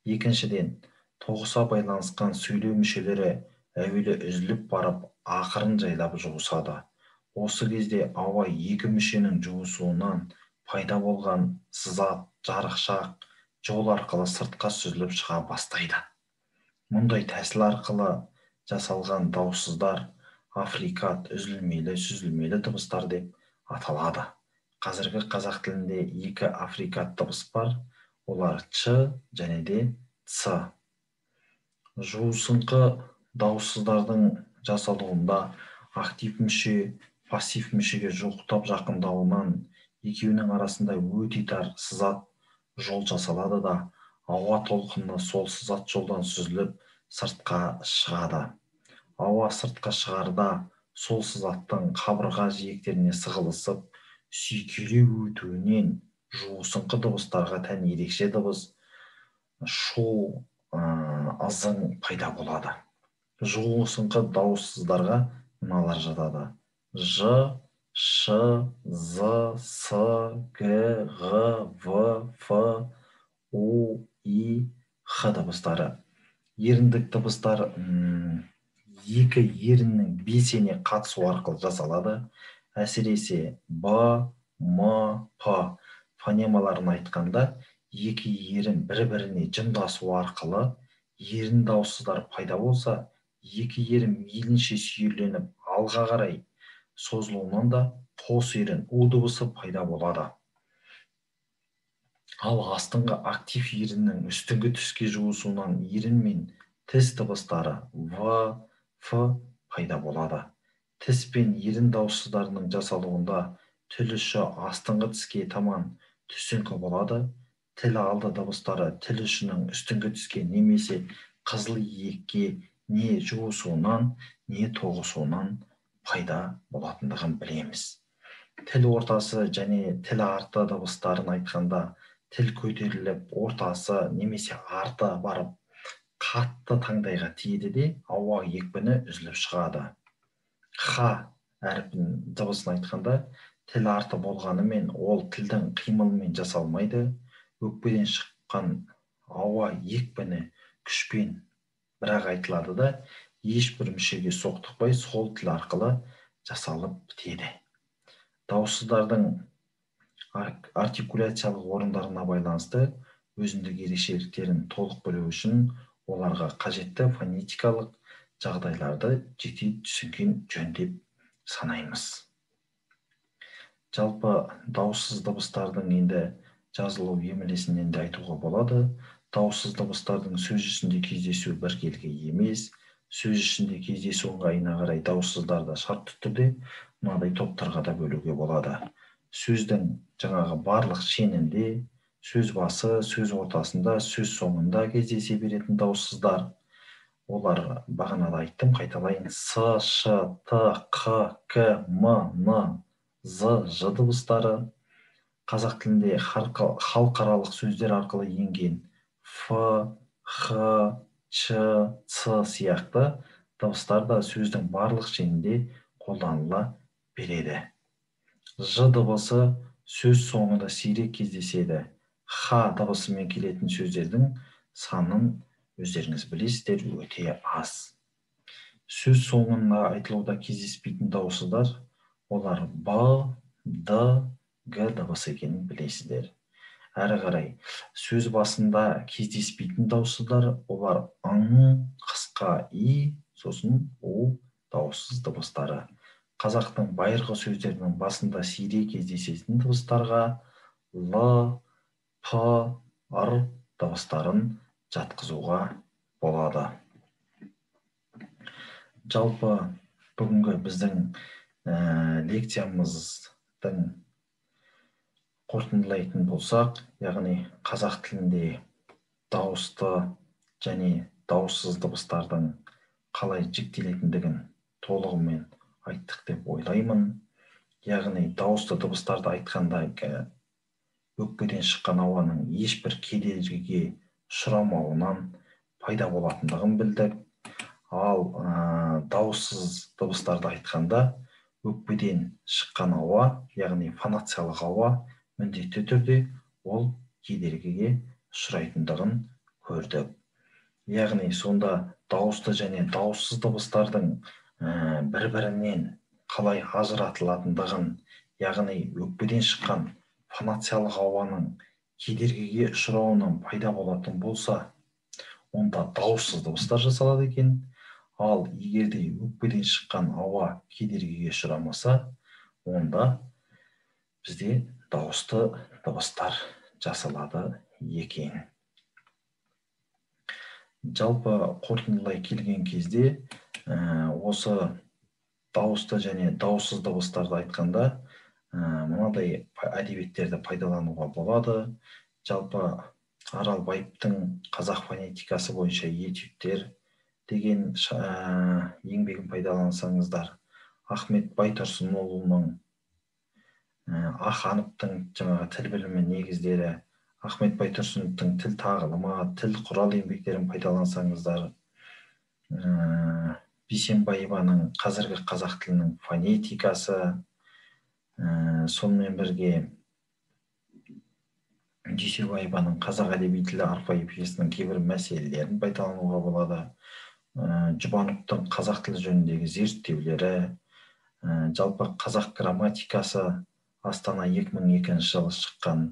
Екіншіден, тоғыса байланысқан сөйлеу мүшелері әуелі үзіліп барып, ақырын жайлап жуысады. Осы кезде ауа екі мүшенің жуысуынан пайда болған сызат, жарықшақ жол арқылы сыртқа сүзіліп шыға бастайды. Мұндай тәсіл арқылы жасалған дауыссыздар африкат, үзілмелі, сүзілмелі дыбыстар деп аталады. Қазіргі қазақ тілінде екі африкат дыбыс бар, олар ч және де ц. Жуысыңқы дауыссыздардың жасалуында актив мүше пассив мүшеге жуықтап жақындауынан екеуінің арасында өте тар сызат жол жасалады да, ауа толқыны сол сызат жолдан сүзіліп сыртқа шығады. Ауа сыртқа шығарда сол сызаттың қабырға жиектеріне сығылысып, сүйкелеу өтуінен жуысыңқы дыбыстарға тән ерекше дыбыс шу, ызың пайда болады. Жуысыңқы дауыссыздарға мыналар жатады: Ж, Ш, З, С, Г, Ғ, В, Ф, У, И, Х дыбыстары. Еріндік дыбыстар екі еріннің белсене қатысуы арқылы жасалады. Әсіресе Б, М, П фонемаларын айтқанда екі ерін бір-біріне жымдасу арқылы ерін дауыссыздар пайда болса, екі ерін мейлінше сүйірленіп алға қарай созылуынан да қос ерін у дыбысы пайда болады. Ал астыңғы актив еріннің үстіңгі түске жуысуынан ерін мен тіс дыбыстары В, Ф пайда болады. Тіс пен ерін дауыссыздарының жасалуында тіл ұшы астыңғы тіске таман түсіңкі болады. Тіл алды дыбыстары тіл ұшының үстіңгі тіске немесе қызыл иекке не жуысуынан, не тоғысуынан пайда болатындығын білеміз. Тіл ортасы және тіл арты дыбыстарын айтқанда тіл көтеріліп, ортасы немесе арты барып қатты таңдайға тиеді де, ауа екпіні үзіліп шығады. Х әрпін дыбысын айтқанда тіл арты болғанымен ол тілдің қимылымен жасалмайды. Өкпеден шыққан ауа екпіні күшпен бірақ айтылады да, ешбір мүшеге соқтықпай сол тіл арқылы жасалып бітеді. Дауыссыздардың артикуляциялық орындарына байланысты өзіндік ерекшеліктерін толық білу үшін оларға қажетті фонетикалық жағдайларды жете түсінген жөн деп санаймыз. Жалпы дауыссыз дыбыстардың енді жазылу емлесінен де айтуға болады. Дауыссыз дыбыстардың сөз ішінде кездесуі біркелкі емес. Сөз ішінде кездесу ыңғайына қарай дауыссыздарды шартты түрде мынадай топтарға да бөлуге болады. Сөздің жаңағы барлық шенінде, сөз басы, сөз ортасында, сөз соңында кездесе беретін дауыссыздар. Олар бағанада айттым, қайталайын: С, Ш, Т, Қ, К, М, Н, З, Ж дыбыстары. Қазақ тілінде халықаралық сөздер арқылы енген Ф, Х, Ч, Ц сияқты дыбыстар да сөздің барлық шенінде қолданыла береді. Ж дыбысы сөз соңында сирек кездеседі. Х дыбысымен келетін сөздердің санын өздеріңіз білесіздер, өте аз. Сөз соңында айтылуда кездеспейтін дауыссыздар олар Б, Д, Г дыбысы екенін білесіздер. Әрі қарай сөз басында кездеспейтін дауыссыздар олар Ң, қысқа И, сосын У дауыссыз дыбыстары. Қазақтың байырғы сөздерінің басында сирек кездесетін дыбыстарға Л, П, Р дыбыстарын жатқызуға болады. Жалпы бүгінгі біздің лекциямыздың қорытындылайтын болсақ, яғни қазақ тілінде дауысты және дауыссыз дыбыстардың қалай жіктелетіндігін толығымен айттық деп ойлаймын. Яғни дауысты дыбыстарды айтқанда өкпеден шыққан ауаның ешбір кедергіге ұшырамауынан пайда болатындығын білдік. Ал дауыссыз дыбыстарды айтқанда өкпеден шыққан ауа, яғни фонациялық ауа міндетті түрде ол кедергіге ұшырайтындығын көрдік. Яғни сонда дауысты және дауыссыз дыбыстардың бір-бірінен қалай ажыратылатындығын, яғни өкпеден шыққан фонациялық ауаның кедергіге ұшырауынан пайда болатын болса, онда дауыссыз дыбыстар жасалады екен. Ал егер де өкпеден шыққан ауа кедергіге ұшырамаса, онда бізде дауысты дыбыстар жасалады екен. Жалпы қорытындылай келген кезде, осы дауысты және дауыссыз дыбыстарды айтқанда, мынадай әдебиеттерді пайдалануға болады. Жалпы Аралбаевтың қазақ фонетикасы бойынша этюдтер деген еңбегін пайдалансаңыздар, Ахмет Байтұрсынұлының, Ахановтың жаңағы тіл білімі негіздері, Ахмет Байтұрсыновтың тіл тағылымы, тіл құрал еңбектерін пайдалансаңыздар, Бейсенбаеваның қазіргі қазақ тілінің фонетикасы, сонымен бірге Дүйсебаеваның қазақ әдеби тілі орфоэпиясының кейбір мәселелерін пайдалануға болады. Жұбановтың қазақ тілі жөніндегі зерттеулері, жалпы қазақ грамматикасы Астана 2002 жылы шыққан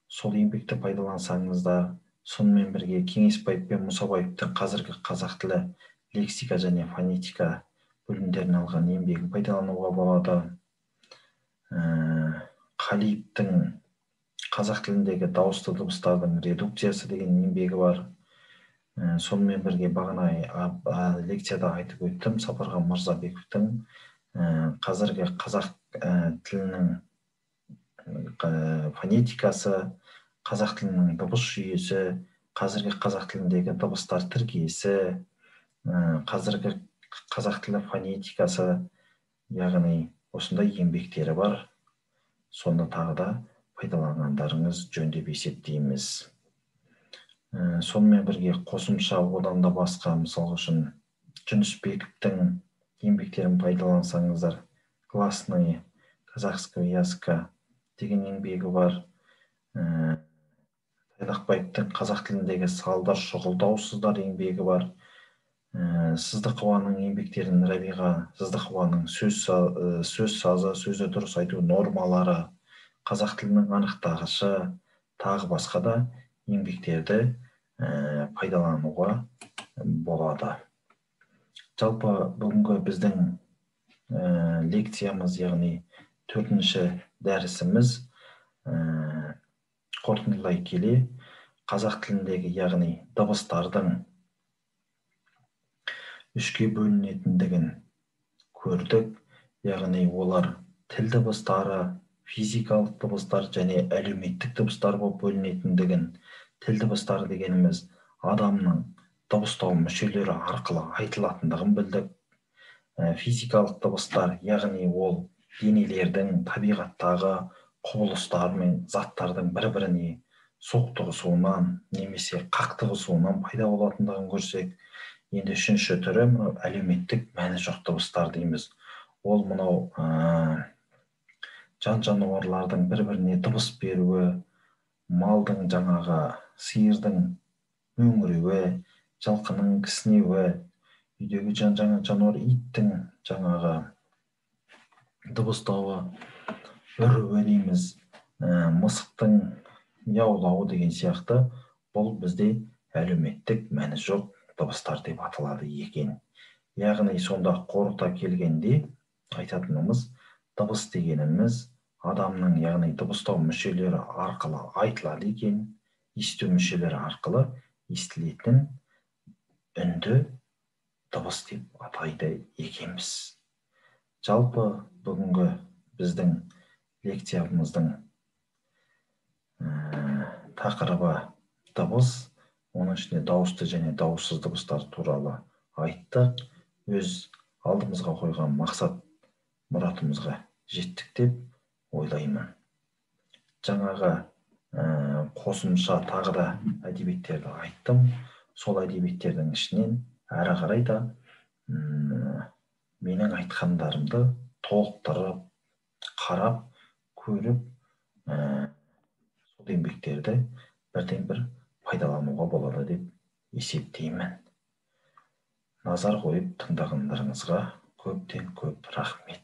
сол еңбекті пайдалансаңыздар, сонымен бірге Кеңесбаев пен Мұсабаевтың қазіргі қазақ тілі лексика және фонетика бөлімдерін алған еңбегін пайдалануға болады. Қалиевтің қазақ тіліндегі дауысты дыбыстардың редукциясы деген еңбегі бар. Сонымен бірге бағана лекцияда айтып өттім, Сапархан Мырзабековтің қазіргі қазақ тілінің фонетикасы, қазақ тілінің дыбыс жүйесі, қазіргі қазақ тіліндегі дыбыстар тіркесі, қазіргі қазақ тілі фонетикасы, яғни осындай еңбектері бар. Соны тағы да пайдаланғандарыңыз жөн деп есептейміз. Сонымен бірге қосымша одан да басқа, мысал үшін Жүнісбековтің еңбектерін пайдалансаңыздар, «Гласные казахского языка» деген еңбегі бар. Тайлақбаевтың қазақ тіліндегі салдар, шұғыл дауыссыздар еңбегі бар. Сыздықованың еңбектерін, Рабиға Сыздықованың сөз сазы, сөзді дұрыс айту нормалары, қазақ тілінің анықтағышы, тағы басқа да еңбектерді пайдалануға болады. Жалпы бүгінгі біздің лекциямыз, яғни төртінші дәрісіміз, қорытындылай келе қазақ тіліндегі, яғни дыбыстардың үшке бөлінетіндігін көрдік. Яғни олар тіл дыбыстары, физикалық дыбыстар және әлеуметтік дыбыстар болып бөлінетіндігін. Тіл дыбыстары дегеніміз адамның дыбыстау мүшелері арқылы айтылатындығын білдік. Физикалық дыбыстар, яғни ол денелердің, табиғаттағы құбылыстар мен заттардың бір-біріне соқтығысуынан немесе қақтығысуынан пайда болатындығын көрсек, енді үшінші түрі мынау әлеуметтік мәні жоқ дыбыстар дейміз. Ол мынау жан-жануарлардың бір-біріне дыбыс беруі, малдың жаңағы сиырдың мөңіреуі, жылқының кісінеуі, үйдегі жануар иттің жаңағы дыбыстауы, үруі дейміз, мысықтың мияулауы деген сияқты, бұл бізде әлеуметтік мәні жоқ дыбыстар деп аталады екен. Яғни сонда қорыта келгенде айтатынымыз, дыбыс дегеніміз адамның, яғни дыбыстау мүшелері арқылы айтылады екен, есту мүшелері арқылы естілетін үнді дыбыс деп атайды екенбіз. Жалпы бүгінгі біздің лекциямыздың тақырыбы дыбыс, оның ішінде дауысты және дауыссыз дыбыстар туралы айттық. Өз алдымызға қойған мақсат мұратымызға жеттік деп ойлаймын. Жаңағы қосымша тағы да әдебиеттерді айттым. Сол әдебиеттердің ішінен әрі қарай да менің айтқандарымды толықтырып, қарап, көріп, Бұл еңбектерді бірден бір пайдалануға болады деп есептеймін. Назар қойып тыңдағандарыңызға көптен көп рахмет.